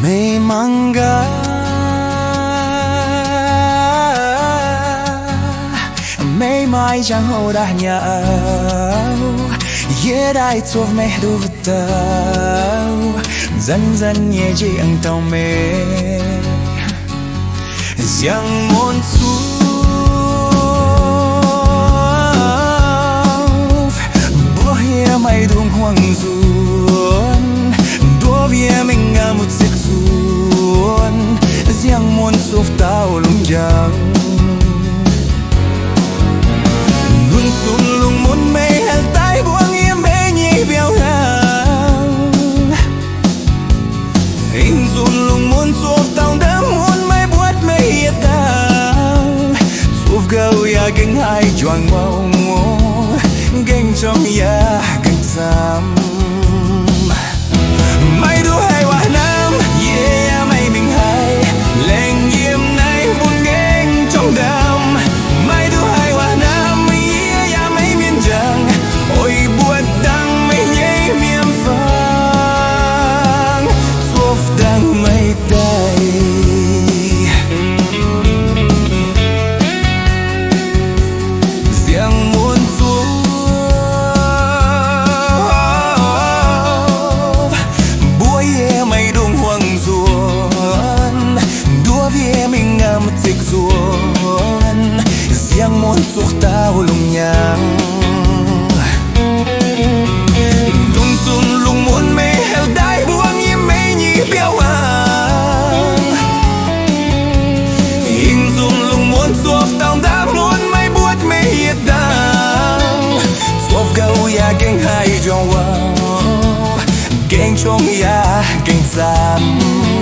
Meih mangc gaax, meih maaih jangx-hoc ndaangc nyei auv, yie daaih zuov meih nduqc dauh, nzanc-nzanc nyei njiec taux meih ziangh mun zuqc. Mbuox yie meih ndongc hmuangx nzuonx, nduov yie mingh ngaam muoz-zieqc nzuonx, ziangh mun zuqc dauh lungh njang. Lunx zunc lungh mun meih haih daaih mbuangz yie meih nyei biauv hnyangx. Ih zunc lungh mun zuqc dauh ndaamv mun meih mbuotv meih yietc dangh, zuov gauh yaac gengh haih juangc mouc, gengh jorngv yaac gengh camv. Meih nduqc haic waac hnamv, yie yaac meih mingh haiz, laengz yiem naaiv mbuo gengh jorngv ndaamv. Meih nduqc haic waac hnamv, yie yaac meih mienh njang, oix mbuo dangh meih nyei mienh fangx, zuov dangh meih daaih ziangh mun zuqc. Mbuox yie meih ndongc hmuangx nzuonx, nduov yie mingh ngaam muoz-zieqc nzuonx, ziangh mun zuqc dauh lungh njang. Lunx zunc lungh mun meih haih daaih mbuangz yie meih nyei biauv hnyangx. Ih zunc lungh mun zuqc dauh ndaamv mun meih mbuotv meih yietc dangh, zuov gauh yaac gengh haih juangc mouc, gengh jorngv yaac gengh camv.